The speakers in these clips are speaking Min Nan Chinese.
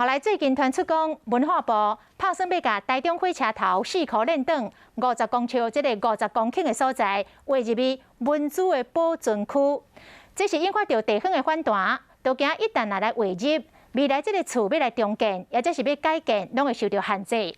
後來最近傳出講，文化部拍算欲共台中火車頭四箍輾轉50公尺，這个50公頃的所在劃入去文資的保存區，這是引發著地方的反彈，都驚一旦若來劃入，未來這个厝欲來重建，抑者是欲改建，攏會受著限制。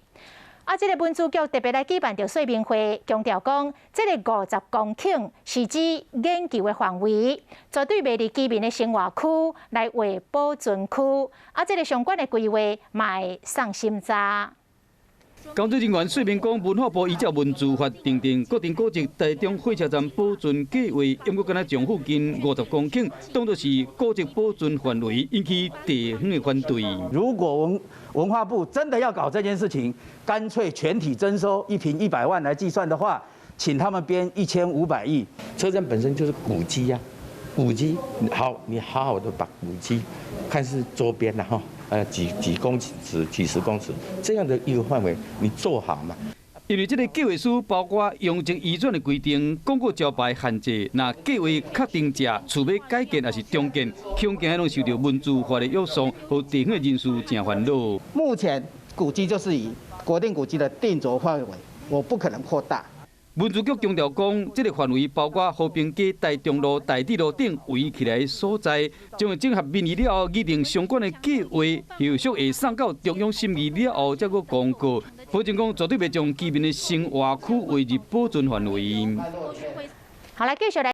啊，這个文資局特別來舉辦著說明會，強調講，這个50公頃是指研究的範圍，絕對袂佇居民的生活區來劃保存區。啊，這个相關的規劃嘛會送審查。工作人員說明講，文化部依照文資法訂定國定古蹟台中火車站保存計劃，毋過敢若將附近50公頃當作是古蹟保存範圍，引起地方的反對。如果文化部真的要搞這件事情，乾脆全體徵收一坪100萬來計算的話，請他們編1500億。車站本身就是古蹟呀，古蹟好，你好好的把古蹟，看是周邊啦，哈。幾公尺、幾十公尺這樣的一個範圍，你做好嘛？因為這个計劃書包括容積移轉的規定、廣告招牌限制，若計劃確定者厝欲改建抑是重建，恐驚攏受著文資法的約束，予地方的人士誠煩惱。目前古蹟就是以國定古蹟的定軸範圍，我不可能擴大。文資局強調講，這个範圍包括和平街、台中路、大智路頂圍起來的所在，將會整合民意了後，擬定相關的計劃，後續會送到中央審議了後，才閣公告。保證講絕對袂將居民的生活區劃入保存範圍。好，來繼續來。